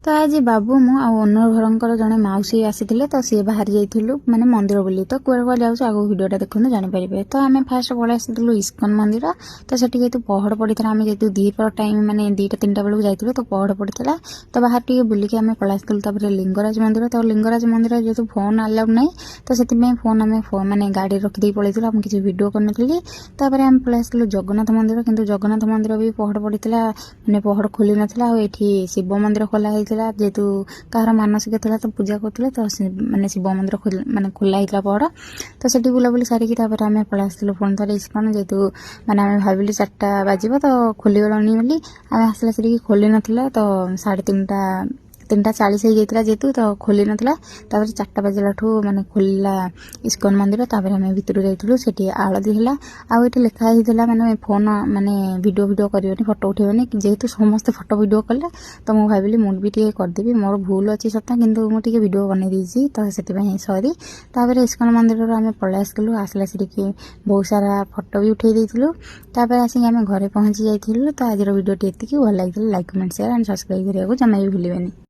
ତ ଆଜି ବାବୁ, ମୁଁ ଆଉ ଓନର ଘରଙ୍କର ଜଣେ ମାଉସୀ ଆସିଥିଲେ, ତ ସିଏ ବାହାରି ଯାଇଥିଲୁ ମାନେ ମନ୍ଦିର ବୁଲି। ତ କୁଆଡ଼େ କୁଆଡ଼େ ଯାଉଛୁ, ଆଗକୁ ଭିଡ଼ିଓଟା ଦେଖନ୍ତୁ, ଜାଣିପାରିବେ। ତ ଆମେ ଫାଷ୍ଟ ପଳେଇ ଆସିଥିଲୁ ଇସ୍କନ ମନ୍ଦିର। ତ ସେଠି ଯେହେତୁ ପହଡ଼ ପଡ଼ିଥିଲା, ଆମେ ଯେହେତୁ ଦ୍ୱିପହର ଟାଇମ୍ ମାନେ 2ଟା 3ଟା ବେଳକୁ ଯାଇଥିଲୁ, ତ ପହଡ଼ ପଡ଼ିଥିଲା। ତ ବାହାରେ ଟିକେ ବୁଲିକି ଆମେ ପଳେଇ ଆସିଥିଲୁ। ତାପରେ ଲିଙ୍ଗରାଜ ମନ୍ଦିର। ତ ଲିଙ୍ଗରାଜ ମନ୍ଦିର ଯେହେତୁ ଫୋନ୍ ଆଲାଉଡ୍ ନାହିଁ, ତ ସେଥିପାଇଁ ଫୋନ୍ ଆମେ ମାନେ ଗାଡ଼ିରେ ରଖିଦେଇ ପଳେଇଥିଲୁ। ଆମେ କିଛି ଭିଡ଼ିଓ କରିନଥିଲି। ତାପରେ ଆମେ ପଳେଇ ଆସିଥିଲୁ ଜଗନ୍ନାଥ ମନ୍ଦିର। କିନ୍ତୁ ଜଗନ୍ନାଥ ମନ୍ଦିର ବି ପହଡ଼ ପଡ଼ିଥିଲା, ମାନେ ପହଡ଼ ଖୋଲି ନଥିଲା। ଆଉ ଏଠି ଶିବ ମନ୍ଦିର ଖୋଲା ହେଇଥିଲା। ଯେହେତୁ କାହାର ମାନସିକ ଥିଲା, ତ ପୂଜା କରୁଥିଲେ, ତ ମାନେ ଶିବ ମନ୍ଦିର ମାନେ ଖୋଲା ହେଇଥିଲା ପହଡ଼। ତ ସେଠି ବୁଲାବୁଲି ସାରିକି ତାପରେ ଆମେ ପଳେଇ ଆସିଥିଲୁ ପୁଣି ଥରେ ଇସ୍କନ। ଯେହେତୁ ମାନେ ଆମେ ଭାବିଲୁ 4ଟା ବାଜିବ ତ ଖୋଲିଗଲାଣି ବୋଲି, ଆମେ ଆସିଲା ସେଠିକି ଖୋଲି ନଥିଲା। ତ 3:30, 3:40 ହେଇଯାଇଥିଲା ଯେହେତୁ, ତ ଖୋଲି ନଥିଲା। ତାପରେ 4ଟା ବାଜିଲାଠୁ ମାନେ ଖୋଲିଲା ଇସ୍କନ ମନ୍ଦିର। ତାପରେ ଆମେ ଭିତରକୁ ଯାଇଥିଲୁ, ସେଠି ଆଳତି ହେଲା। ଆଉ ଏଠି ଲେଖା ହେଇଥିଲା ମାନେ ଫୋନ୍ ମାନେ ଭିଡ଼ିଓ ଭିଡ଼ିଓ କରିବେନି, ଫଟୋ ଉଠେଇବେନି। ଯେହେତୁ ସମସ୍ତେ ଫଟୋ ଭିଡ଼ିଓ କଲେ, ତ ମୁଁ ଭାବିଲି ମୁଁ ବି ଟିକେ କରିଦେବି। ମୋର ଭୁଲ ଅଛି ସତ, କିନ୍ତୁ ମୁଁ ଟିକେ ଭିଡ଼ିଓ ବନେଇ ଦେଇଛି, ତ ସେଥିପାଇଁ ସରି। ତାପରେ ଇସ୍କନ ମନ୍ଦିରରୁ ଆମେ ପଳେଇ ଆସିଥିଲୁ। ଆସିଲା ସେଠିକି ବହୁତ ସାରା ଫଟୋ ବି ଉଠେଇ ଦେଇଥିଲୁ। ତାପରେ ଆସିକି ଆମେ ଘରେ ପହଞ୍ଚି ଯାଇଥିଲୁ। ତ ଆଜିର ଭିଡ଼ିଓଟି ଏତିକି। ଭଲ ଲାଗିଥିଲେ like, comment, share and subscribe କରିବାକୁ ଜମା ବି ଭୁଲିବେନି।